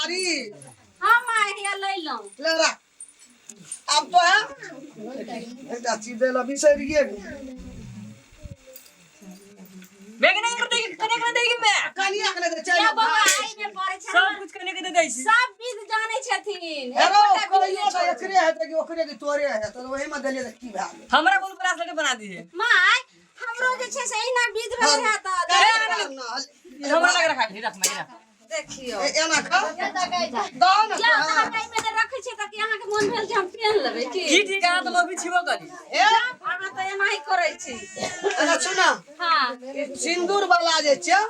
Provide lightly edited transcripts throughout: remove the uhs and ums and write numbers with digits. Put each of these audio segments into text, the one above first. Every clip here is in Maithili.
साड़ी। हाँ माँ, हिया लै लौं। ले राख। आब तो है एकटा चीज दै लए बिसरि गेल। मैं नहीं कर देगी, कने कने देगी मैं। कनिया के नहि दै छै। या बौआ, एहि मे पड़ै छै। सब कुछ कने के दे दै छी। सब विध जानै छथिन। हेलो, एकोटा विध कहियो नहि तऽ छोड़ै। एकरे हेतै कि ओकरे कि तोरे हेतै, तऽ ओहिमे देलियै तऽ की भए गेल? हमरा बोल ब्रासलेट बना दिए। माय, हमरो जे छै से एहिना विध भेल रहै तऽ हमरा लग रखा, रख मैं रख। देखियौ। एना खा दहो ने। या तऽ हम एहिमे जे रखै छियै तऽ की अहाँके मोन भेल जे हम पेन लेबै की? की ठीक, अहाँ तऽ लोभी छिबो करी। ए, अहाँ तऽ एनाही करै छी। एना सुना। हाँ। ई सिन्दूर वाला जे छै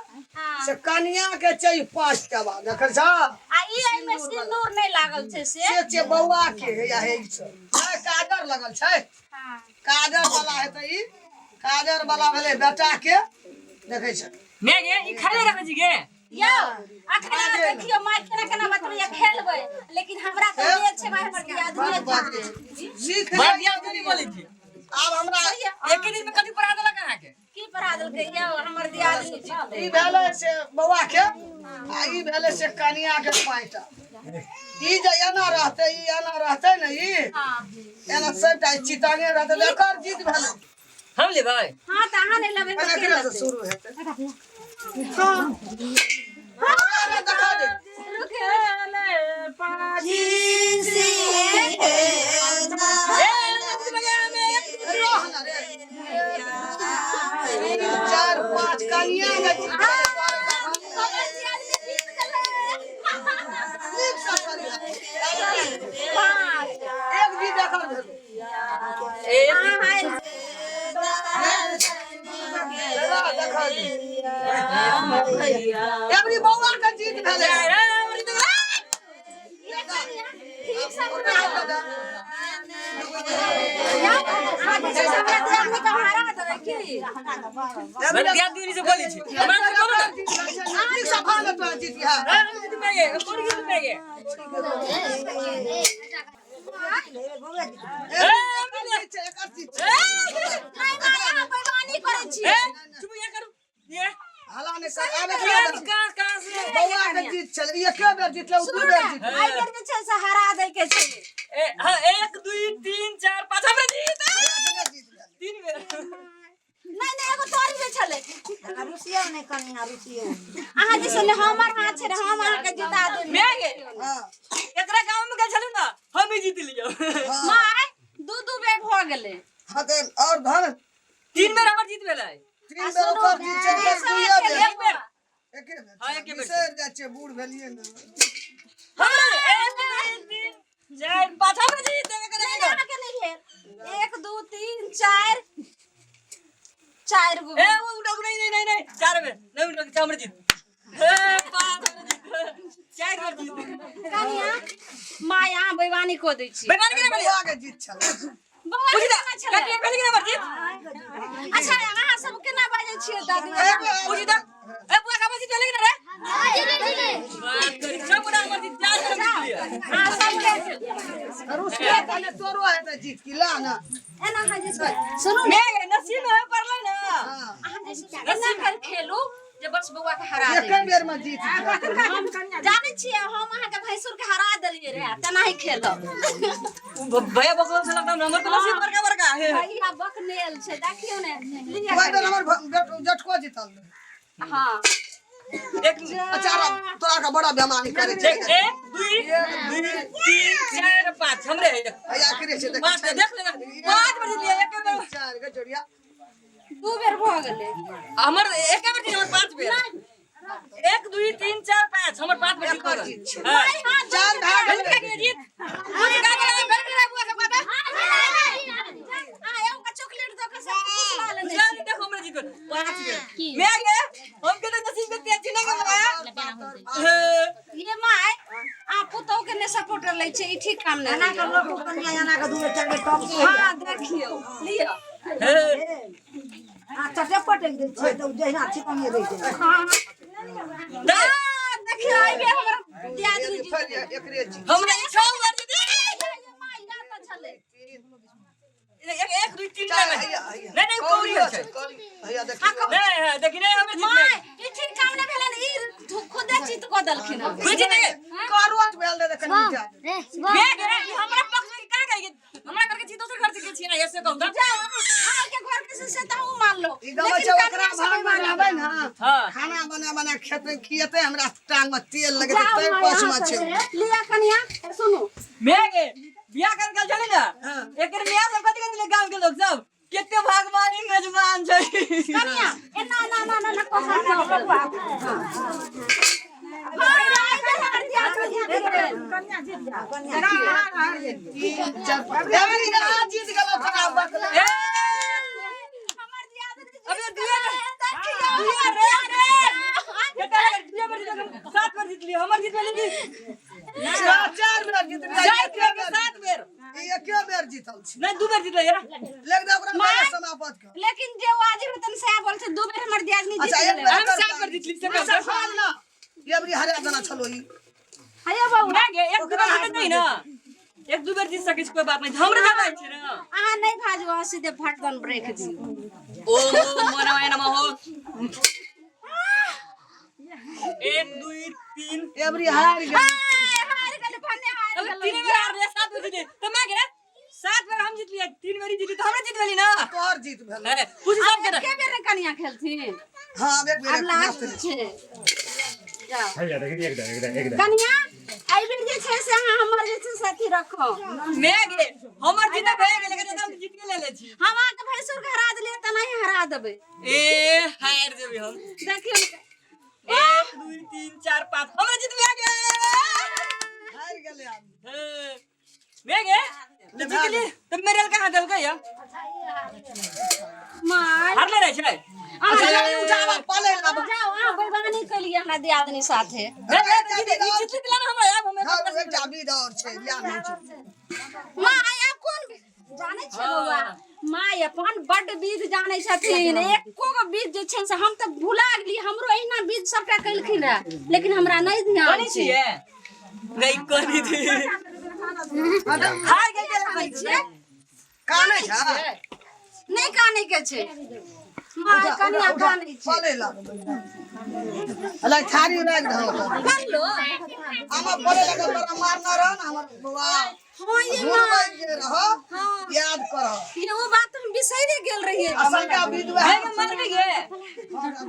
से कनिया के छै ई 5 टका देखै छ। आ ई एहिमे सिन्दूर नहि लागल छै से? से छै बौआ के। या हे, ई छै। नहि, काजर लगल छै। काजर वाला हेतै। ई काजर वाला भेलै बेटा के, देखै छ। मैं गे, ई खाले रखै छी गे। यौ, अखन अहाँ देखियौ माय केना केना बतबैया खेलबै, लेकिन हमरा तऽ जे छै माय, हमर दियादनी छै। सीख। बड़ा दियादनी बोलै छी। आब हमरा एके दिन में कथी पढ़ा देलक अहाँके? की पढ़ा देलकै यौ? हमर दियादनी छै। ई भेलै से बौआ के आ ई भेलै से कनिया के 5टा। ई जे एना रहतै, ई एना रहतै ने, ई एना सबटा चिताने रहतै तऽ एकर जीत भेलै। हम लेबै। हाँ, तऽ अहाँ नहि लेबै तऽ के एकरे से लेतै? शुरू हेतै। हाँ, अरे देखा दे। रह ना रे। तीन, चार, पाँच, कनिया के जीत भेलै। हमर दियादनी जीत गेलै। नीक से करिया। 5। एक जीत एकर भेलै। अहाँ देखा दे। एबरी बौआ के जीत भेलै। ठीक से अहाँ जे छै से हमरा दियादनी के हरा देबै की? बड़ा दियादनी से बोलै छी, हमरा से बोलू ना। नीक से भाग तोरा जीत गया। ए, हम जीत में गे, कोन जीत में गे? एकर जीत छै। नहि माय, अहाँ बेईमानी करै छी। ए, चुप ये करू ये। हला नहि कर। आब ये एकरा कहाँ कहाँ से? बौआ के जीत छलै। ई एके बेर जीतलै, ओ दू सुनू बेर ने, जीतलै। एहि बेर जे छै से हरा दै के छै। ए हाँ, 1 2 3 4 5, हमरा जीत। एखने जीत गेलै। 3 बेर। नहि नहि, एगो तोरी जे छलै। रुसियौ नहि कनिया, रुसियौ। अहाँ जे छै ने हमर हाथ छै ने, हम अहाँके जिता देब। मैं गे। हाँ। एकरा गांव में गेल छलू ना, हम ही जीत लियो। माय, दू दू बेर भऽ गेलै। हाँ तऽ आओर धन। 3 बेर हमर जीत भेलै। 3 बेर ओकर जीत छै, एकर दुइये बेर। एक बेर। एके बेर। हाँ, एके बेर। बिसरि जाइ छियै, बूढ़ भेलियै ने। हमरा 1 2 3 4 5, हमरा जीत एकर। नहि, अहाँके नहि भेल। 1 2 3 4, 4 गो। ए, वो उठो, नहीं नहीं नहीं नहीं, 4 बेर नहीं उठो, हमरा जीत। ए, 5, हमरा जीत, 4 बेर जीत। कनिया माय, अहाँ बेईमानी कऽ दै छी। बेईमानी केना भेलै? बौआ के जीत छलै। बौआ बुझि केना छलै? कटिया भेलै कि हमर जीत? अच्छा, अहाँ सब केना बाजै छियै दादी? बुझि तऽ ए बुआ का जीत भेलै कि ना रे? बात करी सब गोटा हमर जीत, 4 बेर हम जीत लियै। अहाँ सबके रुसिया कने तोरो हेतै जीत की, ला ने। एना अहाँ जे छै सुनू ने। मैं नसीब में पड़लै ना। हाँ। अहाँ जे छै एना कर खेलू जे बस बौआ के हरा एके देबै। बेर में जीत गेल। जानै छियै, हम अहाँके भैंसुर के हरा देलियै रहे, तेनाही खेलब। उ भैया बकल छल एकदम, हमर तऽ नसीब बड़का बड़का हे। भैया बकनेल छै, देखियौ ने, लिअ। ओहि बेर हमर बेटको जीतल रहै। हाँ। एक। अच्छा रह, तोरा के बड़ा बेमानी करे छै। 1 2 3 4 5, हमरे है। हैया करे छै, देख। 5, देख लेना, 5 बेर जीत लियै एके बेर। 4 के जोड़िया। 2 बेर भऽ गेलै। हमर एके बेर जीत, हमर 5 बेर। 1 2 3 4 5, हमर 5 बेर जीत एकर जीत छै। हाँ। हाँ। 4 भए भेल गेलै। के जीत बुझि का गेलै, भेल गेलै बुआ के बात। अहाँ एगो चॉकलेट दऽ कऽ सब फुसला लेने बुझा छी। देखो, हमरा जीत 5 बेर। मैं गे, हम के तो नसीब के तेज ना के लगाया। ये my, आ पुतहु के ने सपोर्टर लै छै, ई ठीक काम नहि एना होइया। कऽ लोक कनिया, एना कऽ 2 बेर 4 बेर टॉप। हाँ, देखियौ, लिअ। आ चटे पटक दै छियै तऽ जहिना छिपनिये दै छै। हाँ, देखियौ, आइबे हमर दियादनी जीत फेर गेलै। एकरे जीत। हमरा 6 बार जीत। ये my, या तऽ छलै। 1 1 2 3। 4। नहीं हैया हैया। नहीं, कौड़ी होइ छै। कौड़ी हैया, देखियौ। नहीं, हाँ, देखी नहीं, हमें जीत my, नहीं। ई ठीक काम नहि भेलै ने, ई खुदे जीत कऽ देलखिन हँ। बुझी नहीं करोट भेल दे कनी मिटा दे। मैं गे ई हमरा पक्ष में का करेगी हमरा करके छी दोसर घर से के छी ना ऐसे कहूं त जाओ अहाँ के घर के से त हम मान लो ई गबै छै ओकरा भाग में रहबै ना। हां खाना बना बना खेत में खियेतै हमरा टांग में तेल लगेतै जाओ तै माँ, पछ यहाँ में से छै। लिया कनिया सुनू मैं गे बियाह कर गेल छली ना हाँ। एकर मियां सब कथि कथि गांव के लोग सब केते भगवानी मेजबान छै कनिया ए ना ना ना ना ना कहा ना बबुआ कन्या जीत जा कन्या तीन चार पाँच एबरी यहाँ जीत गेलौ तोरा बकला। ए अबे दुए दुए रे रे केते दुए बेर जीत सात बेर जीतली हमर जीत भेली की चार चार बेर जीतली जाइत बेर सात बेर ई एके बेर जीतल छी। नहीं दू बेर जीतले यार लेक दे ओकरा पहिले समाप्त कर। लेकिन जे वाजिब हेतन सएह बोल छै दू बेर हमर दियादनी जीत अच्छा एक गेलै बेर हम कर सात बेर जीतली से अच्छा हाल ना एबरी हरा देना छलो ई। हयो बौआ ना गे एक दू बेर जीत नहीं ना एक दू बेर जीत सकै छी कोई बात नहीं हमरे ज्यादा छै ना अहाँ नहि भाजू अहाँ सीधे फटदन ब्रेक दियौ। ओ मनवाय नमः हो 1 2 3 एबरी हार गेल। हारि गेलै भने हारि अबे गेलै। तीन बेर हारले सात बेर जीतले तो मैं गे सात बेर हम जीतलिए तीन बेर जीतली तो हमरे जीत गेली ना तोहर जीत भेल। ए पूछ सब के के बेर कनिया खेलथिन हाँ अब एक बेर आब लास्ट छै जाओ कनिया एहि बेर जे छै से अहाँ हमर जे छै से अथी रखो। मैं गे हमर जीत भए गेल लेकिन हम जीत के ले ले छी। हम अहाँके भैंसुर के हरा देलियै तऽ नहि हरा देबै। ए हार जेबै हम। देखियौ 1 2 3 4 5 हमरा जीत भए गेल। हार गेलै आब। मैं गे तो जीतली तो मेरे कहाँ देलकै या माय हारले रहै छै। अच्छा ई उठाबऽ पलै लाबऽ। जाओ अहाँ बेईमानी केलियै हमरा दियादनी साथे। जीतली दिला ना हमरा आब हमे हँ एकटा बीज और छै लिया नहि छै। माय आब कोन जानै छियै बौआ माय अपन बड्ड विध जानै छथिन एको गो विध जे छै से हम तऽ भुला गेलियै हमरो एहिना विध सबटा केलखिन रहे लेकिन हमरा नहि ध्यान कोनी छै। छियै नहीं कोनी थी हार गेल कानै छियै कानै छै नहि कानै के छै माय कनिया कानै छै। पलै लागबै अला थारी राखि दहो। पढ़लो हमर पलै लगे बड़ा मारना रह ना हमर बौआ। हाँ ये घुरबै जे रह याद करह। ये वो बात हम बिसरि गेल रहियै। असल का बीज वएह हे मारबी गे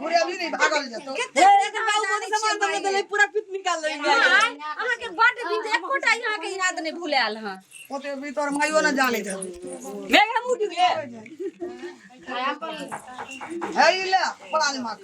घुरेबी नहीं भागल जेतौ। कते हे विध एकर बाबू जानै मोदी सामान छियै सब माय। देले पूरा पित निकाल ले। माय अहाँके बड्ड विध एकोटा अहाँके याद नहि भुलायल हँ। ओते भी तोर माइयो न जानै छौ। मैं हम उठ गे हे ई ले पाल माख।